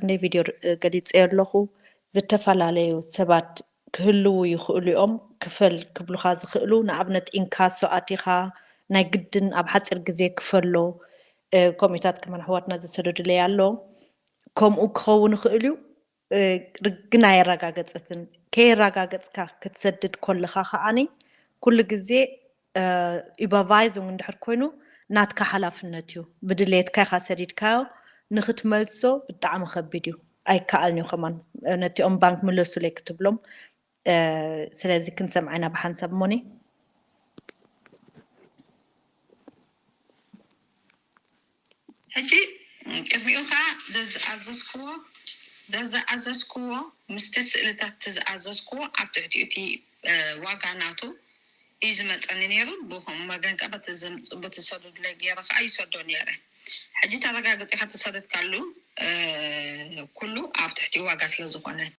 ናይ ቪድዮ ገሊፀ ኣለኹ። ዝተፈላለዩ ሰባት ክህልዉ ይኽእሉ እዮም። ክፈል ክብሉኻ ዝኽእሉ፣ ንኣብነት ኢንካሶ ኣቲኻ ናይ ግድን ኣብ ሓፂር ግዜ ክፈሎ፣ ከምኡታት ከማን ኣሕዋትና ዝሰደዱለይ ኣሎ። ከምኡ ክኸውን ይኽእል እዩ። ርግና ኣየረጋገፀትን፣ ከየረጋገፅካ ክትሰድድ ኮለኻ ከዓኒ ኩሉ ግዜ ዩበርቫይዚንግ እንድሕር ኮይኑ ናትካ ሓላፍነት እዩ። ብድሌትካ ኢኻ ሰዲድካዮ፣ ንክትመልሶ ብጣዕሚ ከቢድ እዩ። ኣይከኣልን እዩ ከማን ነቲኦም ባንክ ምለሱለይ ክትብሎም። ስለዚ ክንሰምዓ ኢና ብሓንሳብ ሞኒ። ሕጂ ቅድሚኡ ከዓ ዘዝኣዘዝክዎ ዘዝኣዘዝክዎ ምስቲ ስእልታት ዝኣዘዝክዎ ኣብ ትሕቲ እቲ ዋጋ ናቱ እዩ ዝመፀኒ ነይሩ። ብከምኡ መገን ከዓ በቲ ዝምፅ- በቲ ዝሰደዱለይ ገይረ ከዓ ይሰዶ ነይረ። ሕጂ ተረጋግፂ ከተሰደድካሉ ኩሉ ኣብ ትሕቲ ዋጋ ስለ ዝኾነ